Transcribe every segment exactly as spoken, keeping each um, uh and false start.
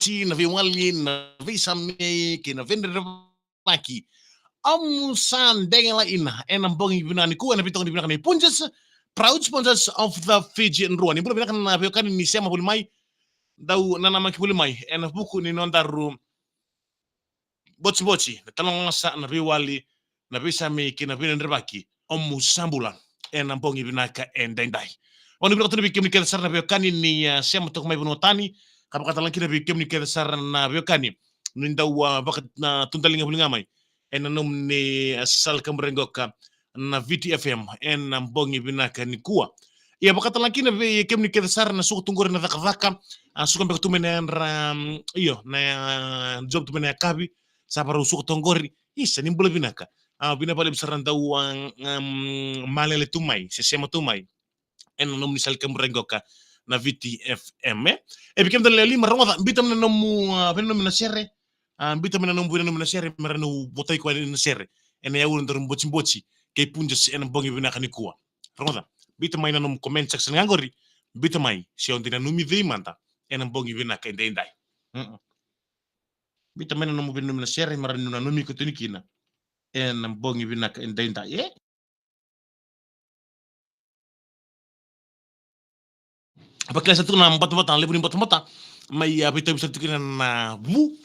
Bochi, na veiwali, na veisamei kei na veidredrevaki. Au sa degela ina ena bogi vinaka nikua ena veitokoni vinaka nei Punjas, proud sponsors of the Fijian Drua. Ni bula vinaka na veiwekani ni sema voli mai, dau nanamaki voli mai ena vuku ni nodaru bochibochi, na talanoa, na veiwali, na veisamei kei na veidredrevaki. Au sa bula ena bogi vinaka edaidai. Au ni vinaka tu na vei kemuni kece sara na veiwekani ni, ah, sema toka mai vanua tani, ka vakatalega kina vei kemuni kece sara na veiwekani ni dau, ah, vaka, na tudaliga voli ga mai ena nomuni, ah, sala kaburaki qoka na Viti F M ena bogi vinaka nikua. Ia vakatalega kina vei kemuni kece sara na suka tu qori na cakacaka, ah, suka beka tu mai na yadra, mm, io, na, ah, job tu mai na yakavi, sa varau suka tu qori. Isa, ni bula vinaka. Ah, vinaka vakalevu sara na dau, ah, mm, malele tu mai, se sema tu mai ena nomuni sala kaburaki qoka na Viti F M, e. E vei kemudou na lewe lima, rogoca, biuta mai na nomu, ah, veinanumi na sere, ah, biuta mai na nomu veinanumi na sere, me rawa niu votai koya ena sere ena yau ni nodaru bochibochi kei Punjas ena bogi vinaka nikua. Rogoca, biuta mai na nomu comment section ga qori, biuta mai, se o dau nanumi cei mada ena bogi vinaka edaidai. Mm-mm. Biuta mai na nomu veinanumi na sere, me rawa niu nanumi iko tu yani kina ena bogi vinaka edaidai, e. Vakila sa tu na batabata, na levu ni batabata mai, ah, veitauvi sara tiko kina na vu.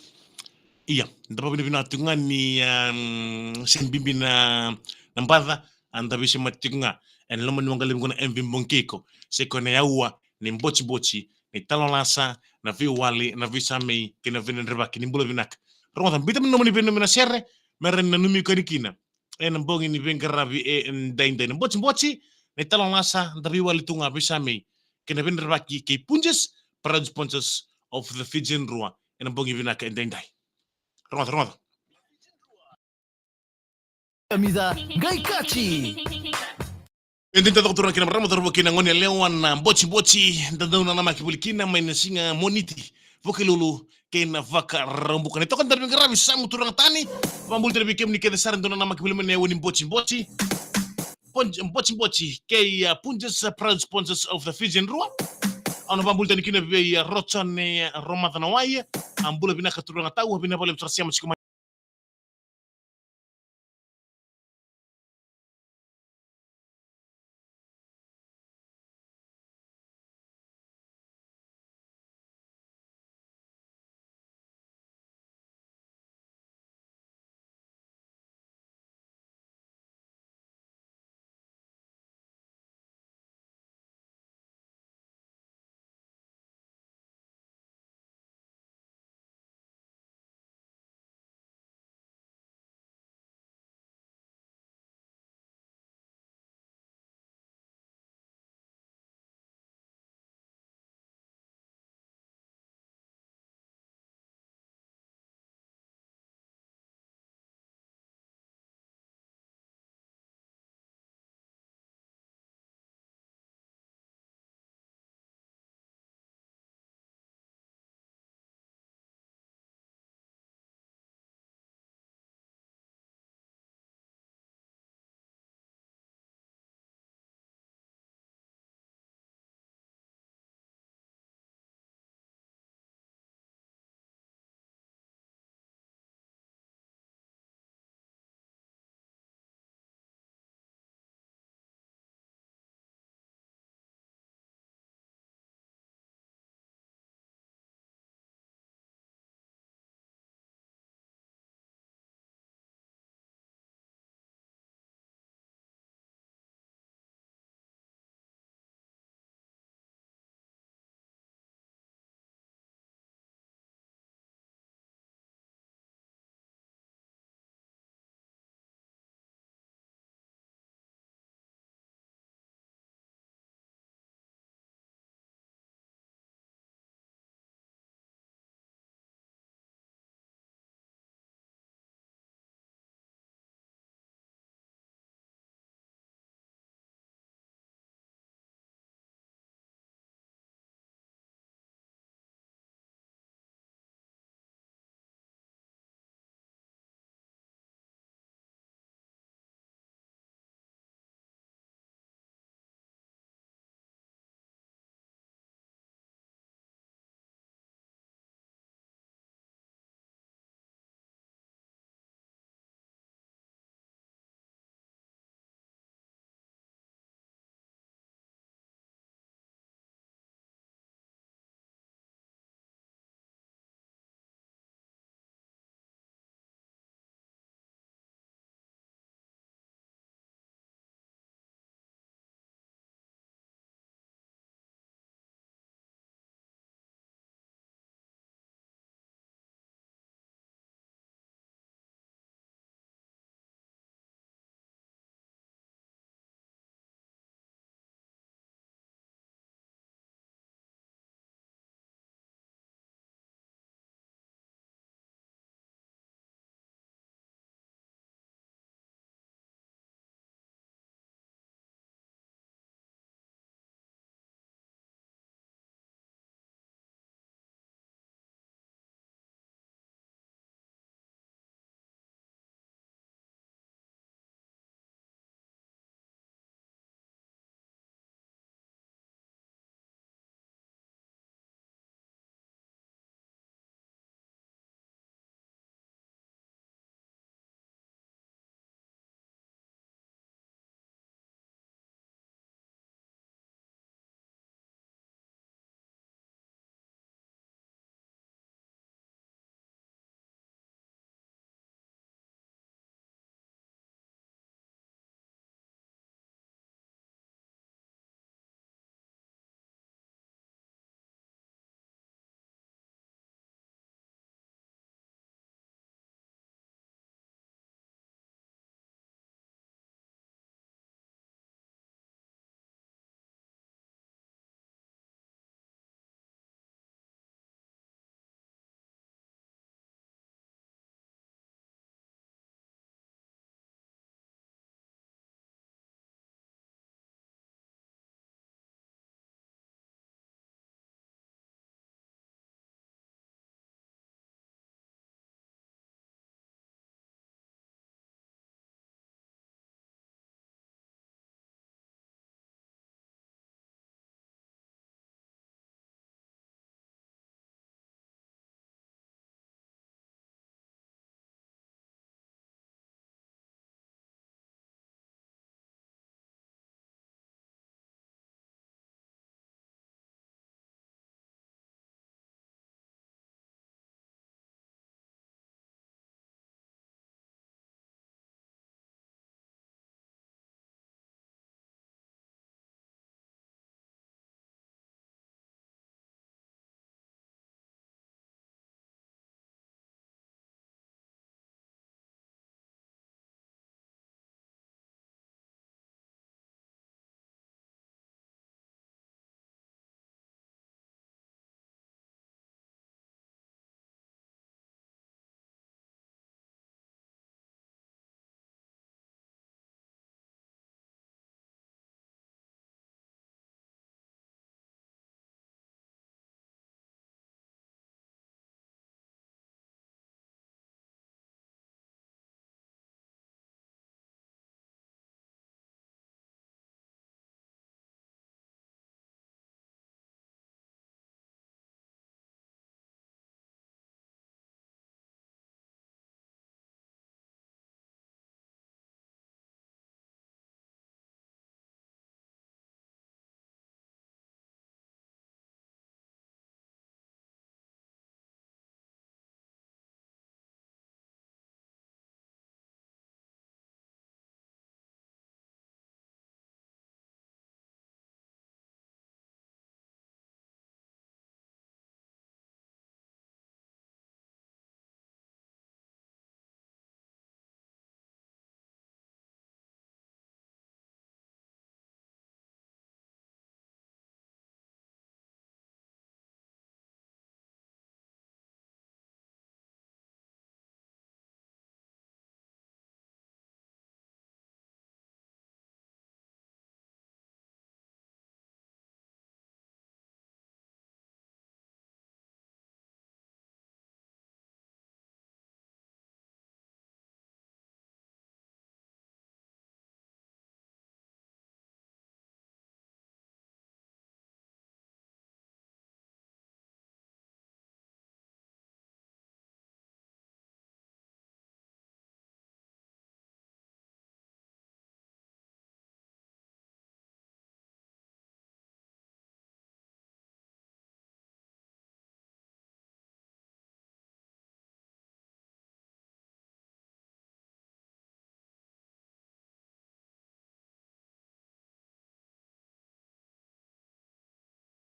Ia, da vakavinavinaka tiko ga ni, ah, mm, se bibi na, na baca, ah, da veisemati tiko ga ena loma ni waqa levu qo na M V Bogi Kei Iko. Se koya na yaua ni bochibochi, ni talanoa, na veiwali, na veisamei kei na veidredrevaki. Ni bula vinaka. Rogoca, biuta mai na nomuni veinanumi na sere, me rawa ni nanumi iko yani kina ena bogi ni veiqaravi edaidai, na bochibochi, ni talanoa, da veiwali tu ga, veisamei kei na veidredrevaki kei Punjas, proud sponsors of the Fijian Drua, ena bogi vinaka edaidai. Rogoca, rogoca. Amiza, qai kachi. E dina taucoko turaga kei na marama, cauravou kei na goneyalewa, na bochibochi da dau nanamaki voli kina mai na siga Moniti, Vukelulu kei na Vakaraubuka. Na itokani da veiqaravi, sa mu turaga tani. Vakabula tale vei kemuni kece sara dau nanamaki voli mai na yaua ni bochibochi. Bon-, bochibochi kei, ah, Punjas, ah, proud sponsors of the Fijian Drua. Au na vakabula tale kina vei, ah, Rochone, ah, Romaca Nawai. Ah, bula vinaka turaga tau, vinaka vakalevu sara sema tiko mai.